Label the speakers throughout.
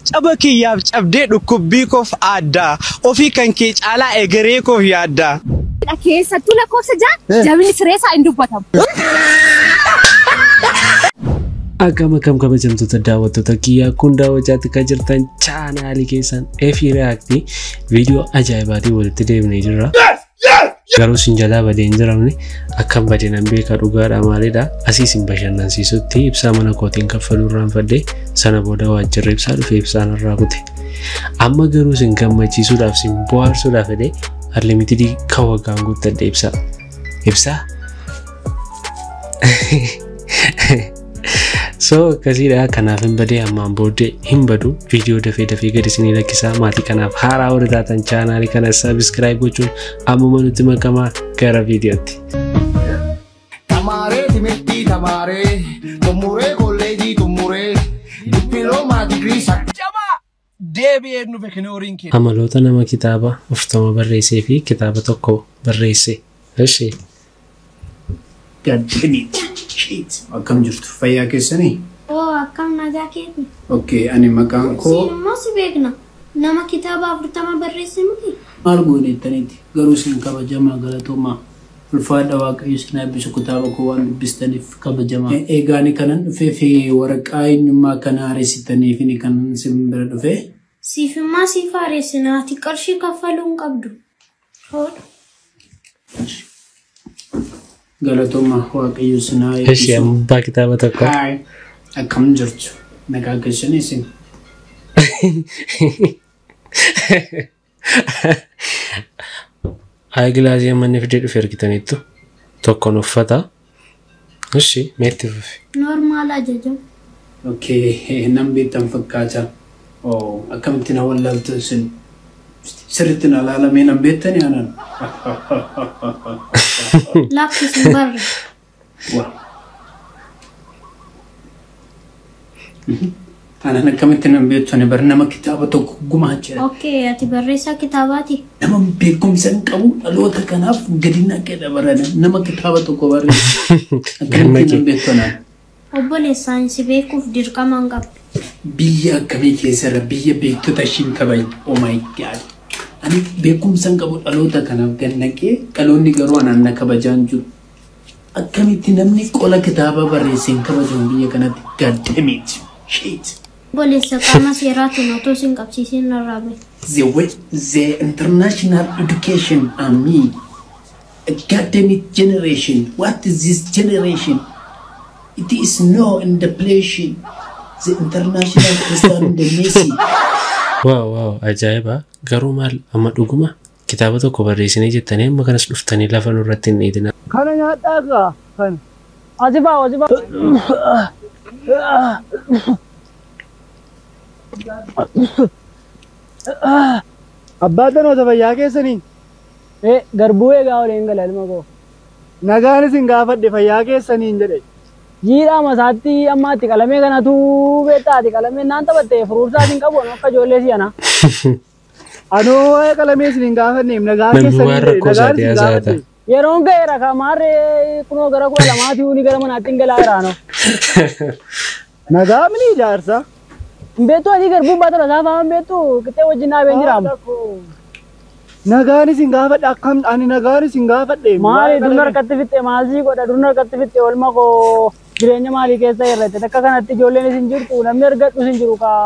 Speaker 1: Caba kiyyaaf cabdee dhukkubbii koof aaddaa. Ofii kan kee caalaa egeree koof yaaddaa.
Speaker 2: Keessattuu lakkoofsa 6 jabinni sireesaa hin dubbatamu.
Speaker 3: Akkam akkam kabajamtoota daawwattoota kiyyaa kun daawwachaatti kan jirtan chaanaalii keessan Efi React viidiyoo ajaa'ibaatiin walitti deebinee jirra. Garuu isin jalaa badee hin jiramne akkam badee nan beeka dhugaadha maalidha asii isin bashannansiisutti ibsaa mana kootiin kaffaluu irraanfadhee sana booda waajjirri ibsaa dhufee ibsaan irraa kute. Amma garuu isin gammachiisuudhaaf isin bohaarsuudhaaf jedhee unlimited kan waggaan guuttadhe ibsaa. Ibsaa? So akkasiidha kanaaf hin badee ammaan booddee hin badu viidiyoo dafee dafee gadi isinii lakkisaa maatii kanaaf haaraa warri taatan chaanaalii kana subscribe gochuun ammuma nutti makamaa gara viidiyootti.
Speaker 4: Tamaaree timirtii tamaaree xumuree kolleejii xumuree dippiloomaa digirii
Speaker 5: Jabaa deebi'ee nufe kinooriin kee.
Speaker 3: Amaloota nama kitaaba 40 barreessee fi kitaaba tokko barreesse. Eshi.
Speaker 6: God damn it. Shit. Akkam jirtu? Fayyaa keessanii?
Speaker 7: Oo, akkam nagaa keeti?
Speaker 6: Okay, ani maqaan koo
Speaker 7: Siin immoo si beekna. Nama kitaaba 40 barreesse miti?
Speaker 6: Maal goone jettaniiti? Garuu isin kabajamaa galatoomaa. Ulfaadha Waaqayyo isin eebbisu kitaaba koo waan dubbistaniif kabajamaa. Egaa ani kanan dhufee fi waraqaa eenyummaa kana haaressitaniif ni kanan isin bira dhufee.
Speaker 7: Siif immoo siif haaressina. Ati qarshii kaffaluu hin qabdu. Hoodha.
Speaker 6: Galatoomaa Waaqayyo isin haa
Speaker 3: Eshi
Speaker 6: eebbisu.
Speaker 3: abbaa kitaaba tokko.
Speaker 6: Hi. Akkam jirtu? Nagaa keessanii isin?
Speaker 3: Ayi gilaasii amma inni fidee dhufe argitaniittu tokkoon uffata. Eshi meetti fufi.
Speaker 7: Normaal ajajamu.
Speaker 6: Okay, nan beektan fakkaata. Oh, akkamitti na wallaaltu isin? Sirriitti na ilaalamee nan beektanii aanan?
Speaker 7: Lakki isin barre.
Speaker 6: Waa. Aanan akkamitti nan beektu ani bar nama kitaaba tokko gumaacheera.
Speaker 7: Okay, ati barreessaa kitaabaati.
Speaker 6: Nama beekumsa hin qabu dhaloota kanaaf gadi naqee barana nama kitaaba tokko barreesse. Akkamitti nan beektu anaan?
Speaker 7: Obboleessaan si beekuuf dirqama hin qabdu.
Speaker 6: Biyya akkamii keessarra biyya beektota ishiin kabaju. Oh my God. Ani beekumsa hin qabu dhaloota kanaaf gad naqee dhaloonni garuu anaan na kabajaan jiru. Akkamitti namni qola kitaaba barreesse hin kabajamu biyya kanatti? God damn it. Shit.
Speaker 7: Obboleessa qaama seeraatiin otoo si hin qabsiisin narraa bahi.
Speaker 6: The way, the international education and me, academic generation. What is this generation? It is no in the place. The international Christian the Messi.
Speaker 3: Waaw waaw ajaa'iba garuu maal amma dhuguma kitaaba tokko barreessinee jettanii amma kanas dhuftanii lafa nurratti hin dhiitina.
Speaker 8: Kana nyaadhaa gaa kan. Asi baa asi baa. Abbaa danoota fayyaa keessanii.
Speaker 9: Garbuu eegaa waliin gala ilma koo.
Speaker 8: Nagaan isin gaafadhe fayyaa keessaniin jedhe.
Speaker 9: Jiidhaa masaatti amma ati qalamee kanatu beektaa ati qalamee naan taphatte furuursaa isin qabu akka ijoollee si'ana.
Speaker 8: Anoo waa'ee qalamee isin hin gaafanneef nagaa
Speaker 3: Namni
Speaker 8: keessaniin
Speaker 3: waan
Speaker 8: jedhe
Speaker 3: rakkoo
Speaker 8: nagaan
Speaker 3: isaati
Speaker 8: isin
Speaker 3: haasa'ata.
Speaker 8: gaafadhe.
Speaker 9: Yeroon ga'eera kamaarree kunoo gara 12 uni gara manaatti hin galaa jiraano.
Speaker 8: Nagaa mini ijaarsa.
Speaker 9: Beektu ati garbuu baata lasaa fa'aan beektu qixxee wajjin dhaabeen jiraamu.
Speaker 8: Nagaan isin gaafadhe akkam ani nagaan isin gaafadhe.
Speaker 9: Maali durna harkatti fixxe maal sii godha durna harkatti fixxe olma koo jireenya maalii keessa irratti akka kanatti ijoolleen isin jirtu namni argadhu isin jiru kaa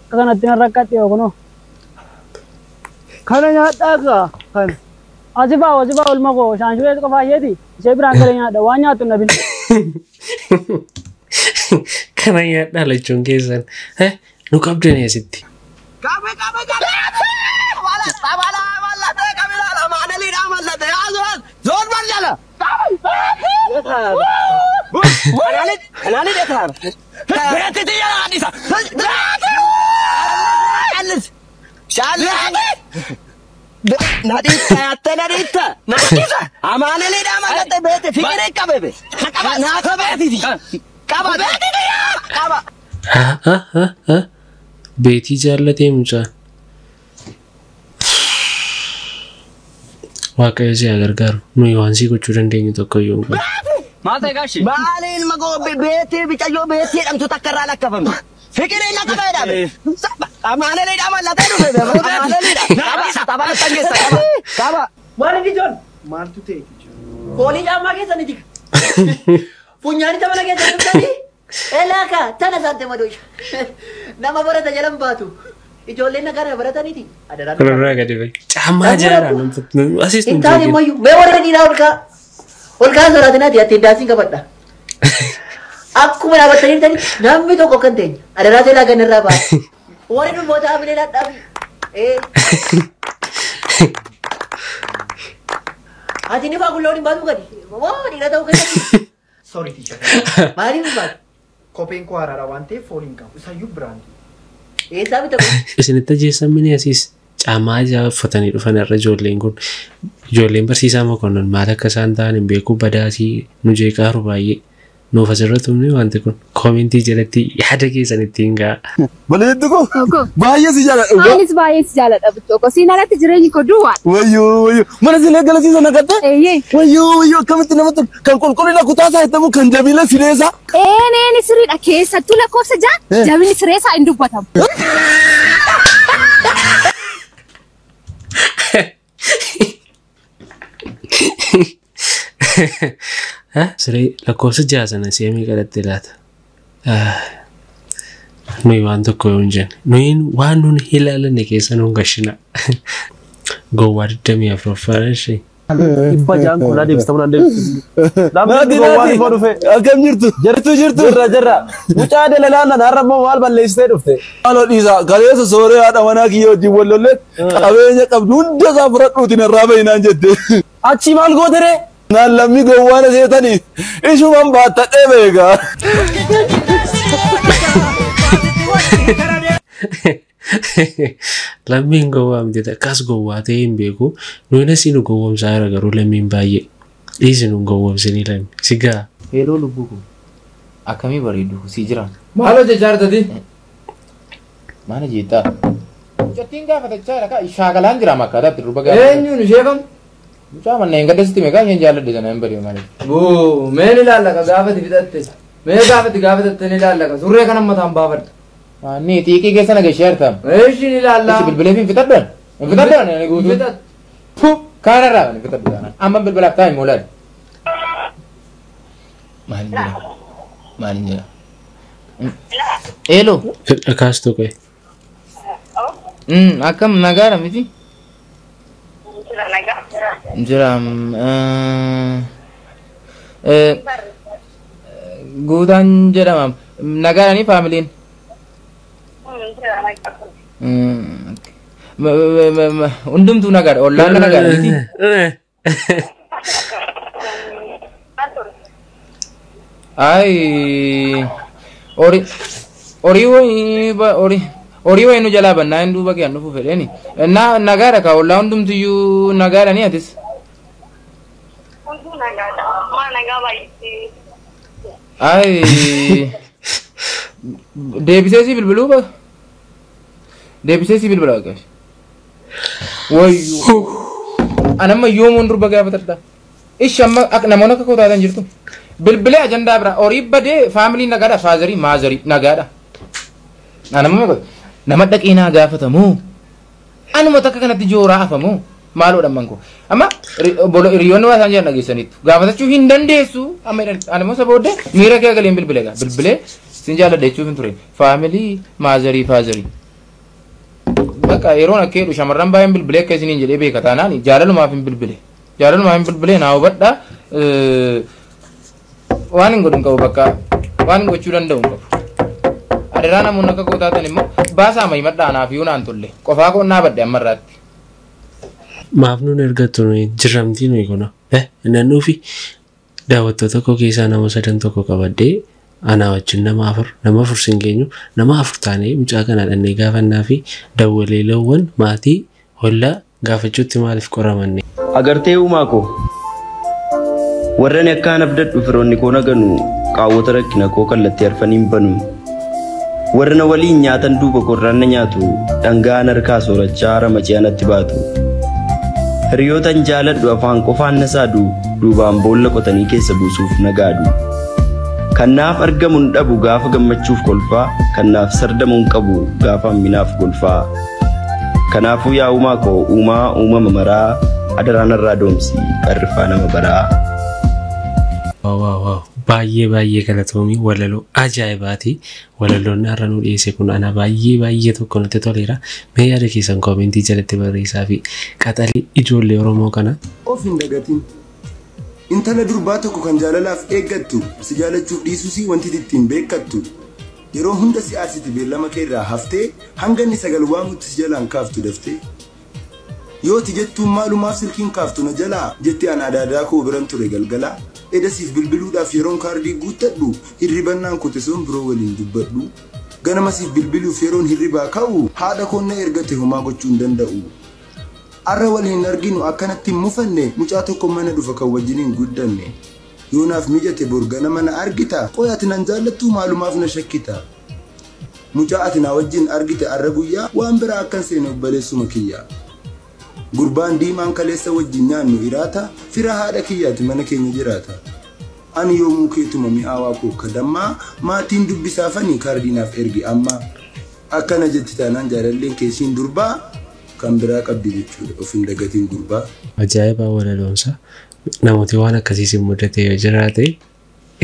Speaker 9: akka kanatti nan rakkadhe yoo kunoo.
Speaker 8: Kana nyaadhaa gaa kan.
Speaker 9: Asi baa asi baa olma koo shaanshuree qofaa isheeti ishee biraan galee nyaadha waan nyaattu hin dhabin.
Speaker 3: Kana nyaadhaa lachuun keessan nu qabdanii asitti.
Speaker 5: Qabe qabe qabe. Wala tabala wala te kabila la manali da mallate azwan zor bar jala. Kanali kanali de tar. Beeti ti yala adisa. Allis. Shalli. Nadita yatte nadita. Nadisa. Amanali da mallate beeti fikire qabe be. Qaba na qabe fi. Qaba beeti ti qaba.
Speaker 3: Beetii jaallatee mucaan. Waaqayyo si haa gargaaru. Nuyi waan sii gochuu dandeenyu tokko iyyuu hin qabnu.
Speaker 5: Maal ta'e gaashii? Maali ilma koo beetii bicayyoo beetii jedhamtu takka irraa lakkafame. Fikirii na qabee dhaabe. Amaananii dhaaban latee dhufe. Amaananii dhaaban. Taphaan tangeessa qaba. Qaba.
Speaker 10: Maal inni ijoon?
Speaker 8: Maaltu ta'e?
Speaker 10: Foolii caammaa keessa ni jika. Funyaan isa mana keessa dhuftanii? Elaaka tana saante madoosha. Nama barata jalan baatu. Ijoolleen kana barataniiti. Adaraan.
Speaker 3: Kanarraa gadi bahe. Caammaa jaaraa asis
Speaker 10: Hin taane mayyuu. Mee warra dhiiraa ol kaa. Ol kaa soraatinaati attiin daansiin qabadha. Akkuma dhaabattanii jirtanitti namni tokko kan teenye adaraa seelaa ganarraa ba'a. Warri dhumboota abilee dhadhaabi. Ati ni faa gulloon hin baatu gadi. Moo dhiira ta'uu keessatti.
Speaker 8: Sorry teacher.
Speaker 10: Maaliif hin baatu?
Speaker 8: Kopheen koo haaraadha waan ta'eef foolii hin qabu. Isayyuu biraandii.
Speaker 10: Eessaa bitamu?
Speaker 3: Isinitti ajjeessan mini asiis caammaa ajaa'ibaa uffatanii dhufan irra ijoolleen kun ijoolleen barsiisaa Mokonnon maal akka isaan ta'an hin beeku badaasii nu jeeqaaru baay'ee. Nuuf asirra tumne wanti kun koomentii jalatti yaada keessan ittiin ga'a.
Speaker 11: Bareeddu koo baay'ee si jaalladha.
Speaker 2: Anis baay'ee si jaalladha bittoo koo. Siin alatti jireenyi koo duwwaa.
Speaker 11: Wayyoo wayyoo mana silee galasiisa naqatte. Wayyoo wayyoo akkamitti namatti kan qulqullina kutaa isaa eeggamu kan jabina sireesaa.
Speaker 2: Een een sirriidha keessattuu lakkoofsa ja'a jabinni sireesaa hin dubbatamu.
Speaker 3: Siree lakkoofsa ja'a sana si'a meeqa dhatte laata? Nuyi waan tokko yoo hin jenne nuyi waan nun ilaalanne keessa nun gashina. Gowwaa 24ffaan ishee.
Speaker 12: Dhibba ja'an kun naa deebista mun deebista.
Speaker 11: Naati naati akkam jirtu? Jirtu jirtu.
Speaker 12: Jirra jirra. Mucaa dalalaan nan har'a immoo maal balleessitee dhufte?
Speaker 11: Maaloo dhiisaa kaleessa sooree haadha manaa kiyya wajjin wal lolleet qabeenya qabdu hunda isaa fudhadhuutiin irraa bahinaan jette.
Speaker 12: Achi maal goote ree?
Speaker 11: Naan lammii gowwaan seetanii ishuman baattadhee beeka.
Speaker 3: Lammiin gowwaa miti akkas gowwaa ta'ee hin beeku. Nuyi asii nu gowwoomsaa jira garuu lammiin baay'ee. Dhiisi nu gowwoomsinii lammi. Si ga'a.
Speaker 13: Heloo lubbuu koo akkamii bareedu si jira.
Speaker 14: Maal hojjechaa jirtati?
Speaker 13: Maal hojjetaa? Mucattiin gaafatachaa jira kaa shaakalaan jira makkaataatti durba gaafa.
Speaker 14: Eenyuun ishee kam?
Speaker 13: Mucaa manneen gadda sitti meeqaa isheen jaalladhe sana hin bari'u malee.
Speaker 14: Boo mee ni ilaallaka gaafati fixatte. Mee gaafati gaafatatte ni ilaallaka surree kana mataan baafadha.
Speaker 13: Ni xiiqii keessa na gashee jirta.
Speaker 14: Eeshi ni ilaalla.
Speaker 13: Ishi bilbilee fi hin fixadhan. Hin fixadhan ani guutuu. Fu kaanarraa hin fixadhu taanaan. Amma bilbilaaf taa'e immoo laali. Maal hin jira? Maal hin jira? Eeloo.
Speaker 3: Kaastu qo'e.
Speaker 13: Akkam nagaadha miti? Jira. Guutaan jedhama. Nagaadhanii faamiliin? Hundumtuu nagaadha. Ollaan nagaadha miti? Ay, horii wayii horii wayii nu jalaa bannaa hin duuba kee dhufu fedheeni. Na nagaadha kaa ollaa hundumtiyyuu nagaadha ni atis. Ay, deebisee si bilbiluu ba? Deebisee si bilbila bakka. Wayyuu. Anamma yoomuun durba gaafatadha. Ishi amma namoonni akka koo taatan jirtu. Bilbilee ajandaa bira horii badee faamilii nagaadha faazarii maazarii nagaadha. Anamma nama dhaqee naa gaafatamu. Anuma takka kanatti jooraa hafamu. Maaloodha amman koo. Amma hiriyoonni waa isaan jedhan dhageessaniitu. Gaafatachuu hin dandeessu. Amma anammoo isa booddee miira kee galeen bilbilee gaa. Bilbilee sin jaalladha jechuuf hin ture. Faamilii maazarii faazarii. Bakka yeroon akka jedhu shamarran baay'een bilbilee akka isiniin jedhee beeka taanaan jaalalumaaf hin bilbile. Jaalalumaaf hin bilbilee naa hubadhaa. Waan hin godhu hin qabu bakka waan hin gochuu danda'u hin qabu. Adarraa namoonni akka koo taatan immoo baasaa mayimadhaa anaaf yoo naan tolle qofaa koo naa badde ammarraatti.
Speaker 3: Maaf nuun ergattu nuyi jirramtii nuyi kuna. Naannoo fi daawwattoota koo keessaa nama sadan tokko qabadhee anaa wajjin nama afur sin geenyu nama afur taanee mucaa kana dhannee gaafannaa fi dawwaleelawwan maatii hollaa gaafachuutti maaliif qoramanne.
Speaker 15: Agartee uumaa koo warreen akkaan abdadhu firoonni koo naganu qaawwota rakkina koo kallattii arfaniin banu. Warra na waliin nyaatan duuba korraan na nyaatu dhangaan harkaa soorachaa ramacee anatti baatu. Hiriyootan jaaladhu afaan qofaan na saadu duubaan boolla qotanii keessa buusuuf na gaadu. Kan naaf argamu hin dhabu gaafa gammachuuf kolfaa, kan naaf sardamu hin qabu gaafa hamminaaf golfaa. Kanaafuu yaa uumaa koo uumaa uumama maraa, adaraa narraa doomsi qarrifaa nama baraa.
Speaker 3: Waaw waaw waaw, baay'ee baay'ee galatoomii, walaloo ajaa'ibaati. Walaloon har'a nu dhiyeesse kun ana baay'ee baay'ee tokko natti toleera. Mee yaada keessan koomentii jalatti barreessaa fi qaxalee ijoollee Oromoo kana.
Speaker 16: Of hin dagatin. Intala durbaa tokko kan jaalalaaf eeggattu, si jaalachuuf dhiisusii wanti ittiin beekkattu. Yeroo hunda si aarsiti beellama kee irraa haftee, hanga inni sagal waamutti si jalaan kaaftu daftee. Yooti jettuun maalumaaf silkiin kaaftu na jalaa jetti an adaadaa koo biran ture galgalaa. Eda siif bilbiluudhaaf yeroon kaardii guuttadhu hirribannaan kute sun biroo waliin dubbadhu. Ganama siif bilbiluuf yeroon hirribaa ka'u haadha koon na ergate homaa gochuu hin danda'u. Arra wal hin arginu akkanatti hin mufanne, mucaa tokko mana dhufa kan wajjin hin guddanne. Yoonaaf mijate bor ganama na argita, qoy ati nan jaallattuu maalumaaf na shakkita. Mucaa ati na wajjin argite arra guyyaa waan biraa akkan seene obboleessuma kiyya. Gurbaan diimaan kaleessa wajjin nyaannu iraata, fira haadha kiyyaati mana keenya jiraata. Ani yoomuu keetuma mi'aawaa koo kadammaa, maatiin dubbisaafanii kaardiinaaf ergi ammaa. Akkana jetti taanaan jaalalleen keessiin durbaa kan biraa qabdi jechuudha, of hin dagatiin gurbaa.
Speaker 3: Ajaa'iba walaloonsa. Namooti waan akkasii isin mudate yoo jiraate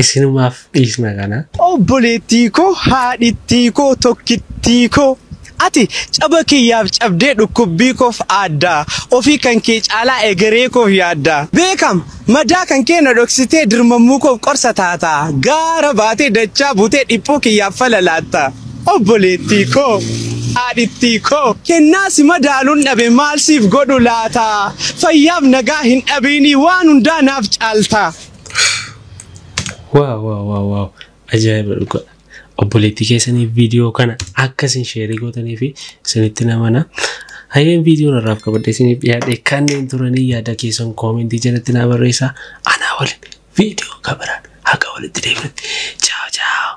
Speaker 3: isinumaaf dhiisna kana.
Speaker 1: Obboleettii koo, haadhittii koo, tokkittii koo. Ati caba kiyyaaf cabdee dhukkubbii koof aaddaa. Ofii kan kee caalaa egeree koof yaaddaa. Beekam madaa kan kee na dhoksitee dirmammuu koof qorsa taata. Gaara baatee dachaa butee dhiphuu kiyyaaf fala laatta. Obboleettii koo, haadhittii koo, kennaa si madaaluun dhabe maal siif godhu laata? Fayyaaf nagaa hin dhabiinii waan hundaa naaf caalta.
Speaker 3: Waaw waaw waaw waaw, ajaa'iba dhugaa. Obboleettii keessanii viidiyoo kana akka isin sheerii gootanii fi isinitti namana. Hayyeen viidiyoon irraaf qabadhee isiniif dhiyaadhe kanneen turanii, yaada keessan koomentii jalatti naa barreessaa. Anaa waliin viidiyoo kabiraan haga walitti deebinutti. Ciao ciao.